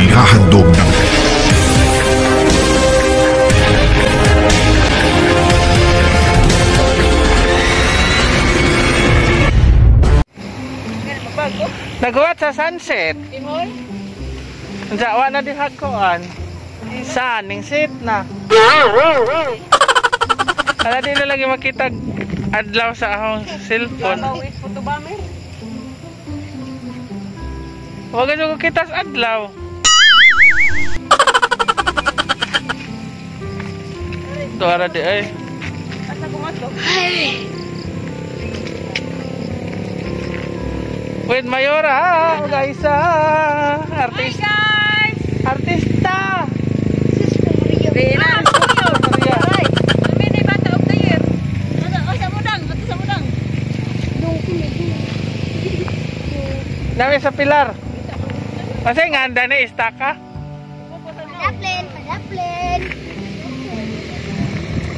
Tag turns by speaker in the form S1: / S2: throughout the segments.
S1: Inihahandog ng
S2: Nagawa sa sunset. Unsa wa na dihagkoan. Sa ning set na. Ala di na lagi makita adlaw sa akong cellphone. Wag ko kita sa adlaw. Tuara di ay.
S3: Asa ko nga to?
S2: With Mayora, guys, artista.
S3: Hi guys!
S2: Artista.
S3: Rina!
S2: Maria.
S3: Kami ni Bata of the Year. Asa mo dang? Asa mo dang?
S2: Nami sa pilar. Kasi nga anda ni istaka.
S4: Padaplin, padaplin.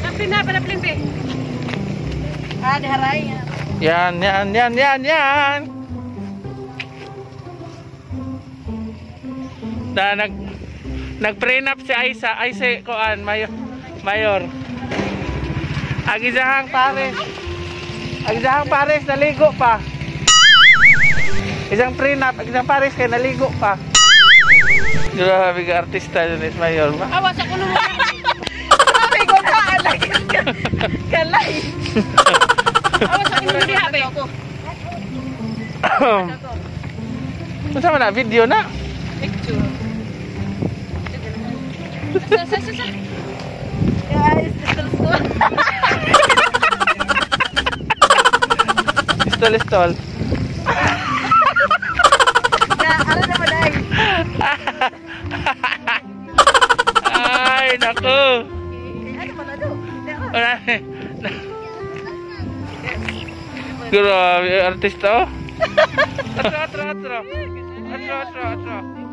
S3: Padaplin na, padaplin be. Ah, diharay.
S2: Yan, yan, yan, yan, yan. Na nag prenup si Aisa, ay si Koan, mayor. Agizahang pares. Agizahang pares naligo pa. Isang prenup, isang pares kay naligo pa. Grabe ka artista yun is mayor.
S3: Awa sa kuno mo. Sabi ko na alay. Kalay. Awa sa kuno diha be.
S2: Unsa man na video na?
S3: Picture. Sa sa sa sa. Guys, stol.
S2: Stol stol.
S3: Na, ano naman ay?
S2: Ay, naku.
S3: Ano man ano?
S2: Wala. Grabe, artista oh. Atro, atro, atro. Atro, atro, atro.